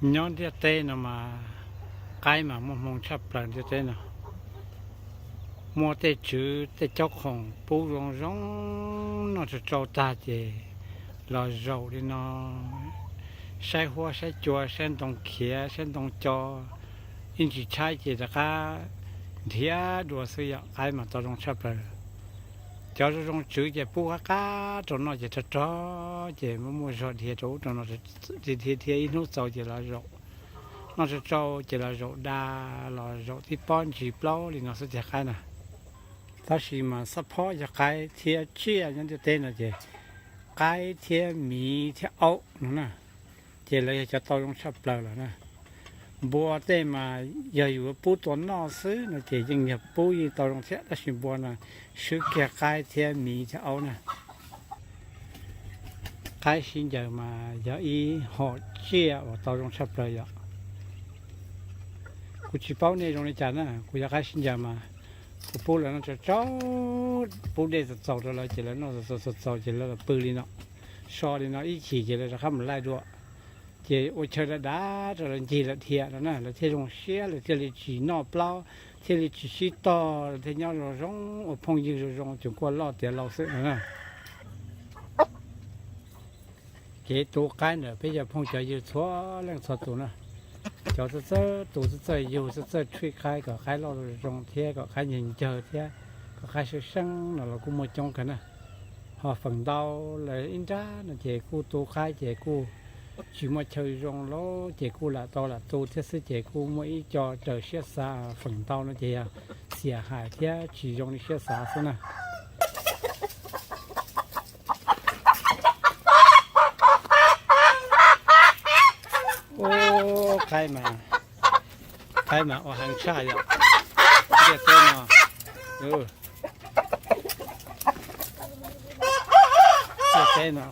Nyob ntiaj teb no mas qaib mas muaj hmoo tshaj plaws ntiaj teb no. Muaj tej tswv tej caub khoom pub zoo zoo, noj tsau tsau tag ces los zaum li no, saib huab saib cua, saib ntoo khiav, saib ntoo co, ib ntsis tshaib ces rov qab nrhiav dua xwb yom. Qaib mas tau zoo tshaj plaws. Cov zoo zoo tswv ces pub qab qab rau noj ces rog rog ces muaj muaj zog dhia rau ub rau no, dhia dhia ib hnub txaus ces los zaum, noj tsau tsau ces los zaum da, los zaum tib pob ntsis plaub li no xwb tiag qaib na. Tab sis mas xab phob yog qaib thiab tsiaj nyob ntiaj teb no ces qaib thiab miv thiab aub no na, ces lawv yog cov tau zoo tshaj plaws lawm na. Npua tej mas yog yus pub tua noj xwb no ces yeej yog pub yeej tau zoo thiab, tab sis npua no swb kiag qaib thiab miv thiab aub na. Qaib sib ncaws mas yog ib hom tsiaj uas tau zoo tshaj plaws yom. Kuv tsis paub nej zoo li cas na, kuv yog qaib sib ncaws mas kuv pub lawv noj tsau tsau, pub dej txaus txaus rau lawv ces lawv noj txaus txaus txaus ces lawv los pw li no, so li no ib chim ces lawv rov qab mus laij dua. Ces ua chaw dav dav rau lawv ncig lawv dhia no na, lawv thiaj zoo siab, lawv thiaj li tsis noj plaub, thiaj li tsis sib tog, lawv thiaj nyob zoo zoo ua phooj ywg zoo zoo, tseem kuaj loj tiav laus xwb no na. Kev tu qaib ntawm peb cov phooj cov ywg txhua leej txhua tus na, cov txawj txawj tu, txawj txawj yug, txawj txawj treat qaib kom qaib loj zoo zoo thiab kom qaib ncaws ncaws thiab kom qaib seeb seeb no los kuj muaj coob kawg na. Ho feem ntau lawv ib nrab no ces kuj tu qaib ces kuj tsis muaj chaw zoo lawm ces kuj lam tau lam tu thiab xwb ces kuj muaj ib co raws siab xav. Feem ntau no ces yog xiam hais thiab tsis zoo li siab xav xwb na. Ub, qaib mas, qaib mas ua heev tshaj yom. Ntiaj teb no, ntiaj teb no